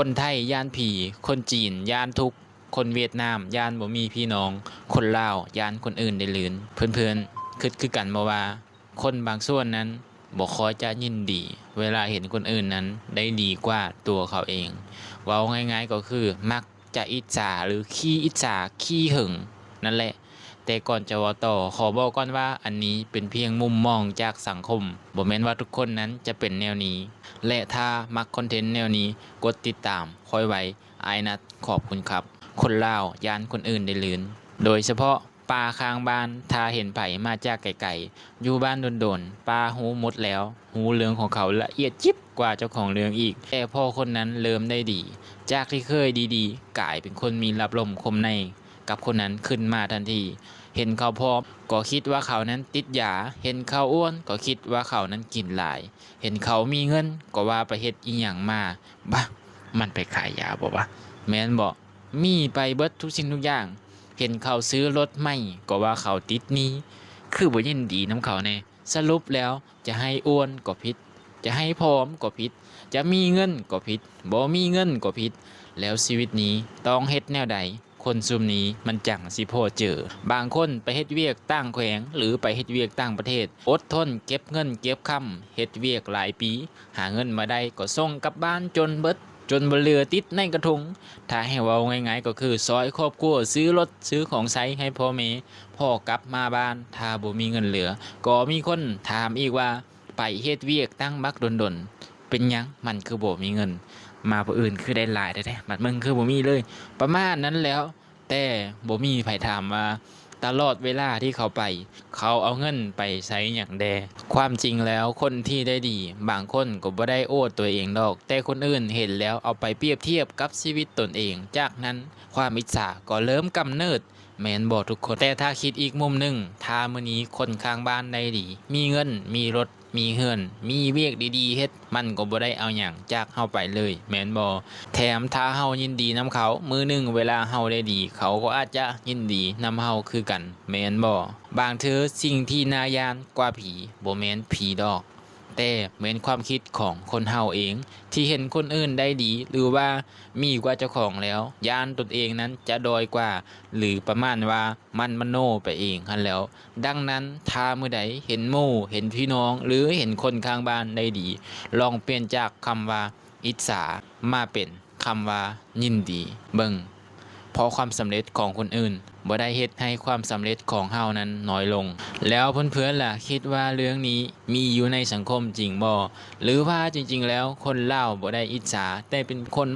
ຄົນໄທຢ້ານຜີ, ຄົນຈີນຢ້ານທຸກ, ຄົນຫວຽດນາມຢ້ານບໍ່ມີພີ່ນ້ອງ, ຄົນລາວຢ້ານຄົນອື່ນໄດ້ລື່ນ. ເພື່ອນໆ ຄິດຄືກັນບໍ່ວ່າ ຄົນບາງສ່ວນນັ້ນບໍ່ຄ່ອຍຈະຍິນດີເວລາເຫັນຄົນອື່ນນັ້ນໄດ້ດີກວ່າຕົວເຂົາເອງ. ເວົ້າງ່າຍໆກໍຄື ມັກຈະອິດສາ ຫຼື ຂີ້ອິດສາ ຂີ້ຫຶງນັ້ນແຫຼະ. ແຕ່ກ່ອນຈະເວົ້າຕໍ່, ຂໍບອກກ່ອນວ່າອັນນີ້ເປັນພຽງມຸມມອງຈາກສັງຄົມ, ບໍ່ແມ່ນວ່າທຸກຄົນນັ້ນຈະເປັນແນວນີ້. ແລະ ຖ້າມັກຄອນເທັນແນວນີ້, ກົດຕິດຕາມຂ້ອຍໄວ້. ອ້າຍນັດ ຂອບຄຸນຄັບ. ຄົນລາວຢ້ານຄົນອື່ນໄດ້ລື່ນ, ໂດຍສະເພາະປ້າຂ້າງບ້ານ, ຖ້າເຫັນໃຜມາຈາກໄກໆ, ຢູ່ບ້ານດົນໆ, ປ້າຮູ້ໝົດແລ້ວ, ຮູ້ເລື່ອງຂອງເຂົາລະອຽດຢິບກວ່າເຈົ້າຂອງເລື່ອງອີກ. ແຕ່ພໍຄົນນັ້ນເລີ່ມໄດ້ດີ, ຈາກທີ່ເຄີຍດີໆ, ກາຍເປັນຄົນມີລັບລົມຄົມໃນກັບຄົນນັ້ນຂຶ້ນມາທັນທີ. ເຫັນເຂົາຜອມກໍຄິດວ່າເຂົານັ້ນຕິດຢາ, ເຫັນເຂົາອ້ວນກໍຄິດວ່າເຂົານັ້ນກິນຫຼາຍ, ເຫັນເຂົາມີເງິນກໍວ່າໄປເຮັດອີ່ຫຍັງມາ. ບາ, ມັນໄປຂາຍຢາບໍ່ວະ? ແມ່ນບໍ່? ມີໄປເບິດທຸກສິ່ງທຸກຢ່າງ. ເຫັນເຂົາຊື້ລົດໃໝ່ກໍວ່າເຂົາຕິດໜີ້. ຄືບໍ່ຍິນດີນຳເຂົາແດ່? ສະຫຼຸບແລ້ວ ຈະໃຫ້ອ້ວນກໍຜິດ, ຈະໃຫ້ຜອມກໍຜິດ, ຈະມີເງິນກໍຜິດ, ບໍ່ມີເງິນກໍຜິດ. ແລ້ວຊີວິດນີ້ຕ້ອງເຮັດແນວໃດ? ຄົນຊຸມນີ້ມັນຈັ່ງຊິພໍເຈີ. ບາງຄົນໄປເຮັດວຽກຕ່າງແຂວງ ຫຼື ໄປເຮັດວຽກຕ່າງປະເທດ, ອົດທົນເກັບເງິນເກັບຄຳ, ເຮັດວຽກຫຼາຍປີ, ຫາເງິນມາໄດ້ກໍສົ່ງກັບບ້ານຈົນເບິດ, ຈົນບໍ່ເຫຼືອຕິດໃນກະທົງ. ຖ້າໃຫ້ເວົ້າງ່າຍໆກໍຄື ຊ່ອຍຄອບຄົວຊື້ລົດ, ຊື້ຂອງໃຊ້ໃຫ້ພໍ່ແມ່. ພໍກັບມາບ້ານ, ຖ້າບໍ່ມີເງິນເຫຼືອ, ກໍມີຄົນຖາມອີກວ່າ ໄປເຮັດວຽກຕັ້ງບັກດົນໆ, ເປັນຫຍັງມັນຄືບໍ່ມີເງິນ? ມາຜູ້ອື່ນຄືໄດ້ຫຼາຍແທ້ໆ, ບັດມຶງຄືບໍ່ມີເລີຍ? ປະມານນັ້ນແຫຼ້ວ. ແຕ່ບໍ່ມີໃຜຖາມວ່າ ຕະຫຼອດເວລາທີ່ເຂົາໄປ, ເຂົາເອົາເງິນໄປໃຊ້ຫຍັງແດ່? ຄວາມຈິງແລ້ວ ຄົນທີ່ໄດ້ດີບາງຄົນກໍບໍ່ໄດ້ອວດຕົວເອງດອກ, ແຕ່ຄົນອື່ນເຫັນແລ້ວເອົາໄປປຽບທຽບກັບຊີວິດຕົນເອງ, ຈາກນັ້ນຄວາມອິດສາກໍເລີ່ມກຳເນີດ, ແມ່ນບໍ່ທຸກຄົນ? ແຕ່ຖ້າຄິດອີກມຸມໜຶ່ງ, ຖ້າມື້ນີ້ຄົນຂ້າງບ້ານໄດ້ດີ, ມີເງິນ, ມີລົດ, ມີເຮືອນ, ມີວຽກດີໆເຮັດ, ມັນກໍບໍ່ໄດ້ເອົາຫຍັງຈາກເຮົາໄປເລີຍ, ແມ່ນບໍ່? ແຖມຖ້າເຮົາຍິນດີນຳເຂົາ, ມື້ໜຶ່ງເວລາເຮົາໄດ້ດີ, ເຂົາກໍອາດຈະຍິນດີນຳເຮົາຄືກັນ, ແມ່ນບໍ່? ບາງເທື່ອສິ່ງທີ່ໜ້າຢ້ານກວ່າຜີ ບໍ່ແມ່ນຜີດອກ, ແຕ່ແມ່ນຄວາມຄິດຂອງຄົນເຮົາເອງ ທີ່ເຫັນຄົນອື່ນໄດ້ດີ ຫຼືວ່າມີກວ່າເຈົ້າຂອງແລ້ວ, ຢ້ານຕົນເອງນັ້ນຈະດ້ອຍກວ່າ ຫຼືປະມານວ່າມັນມະໂນໄປເອງຫັ້ນແຫຼ້ວ. ດັ່ງນັ້ນ ຖ້າມື້ໃດເຫັນໝູ່, ເຫັນພີ່ນ້ອງ ຫຼື ເຫັນຄົນຂ້າງບ້ານໄດ້ດີ, ລອງປ່ຽນຈາກຄຳວ່າອິດສາ ມາເປັນຄຳວ່າຍິນດີເບິ່ງ, ເພາະຄວາມສຳເລັດຂອງຄົນອື່ນບໍ່ໄດ້ເຮັດໃຫ້ຄວາມສຳເລັດຂອງເຮົານັ້ນນ້ອຍລົງ. ແລ້ວເພື່ອນໆລະ ຄິດວ່າເລື່ອງນີ້ມີຢູ່ໃນສັງຄົມຈິງບໍ່? ຫຼືວ່າຈິງໆແລ້ວຄົນລາວບໍ່ໄດ້ອິດສາ, ແຕ່ເປັນຄົນ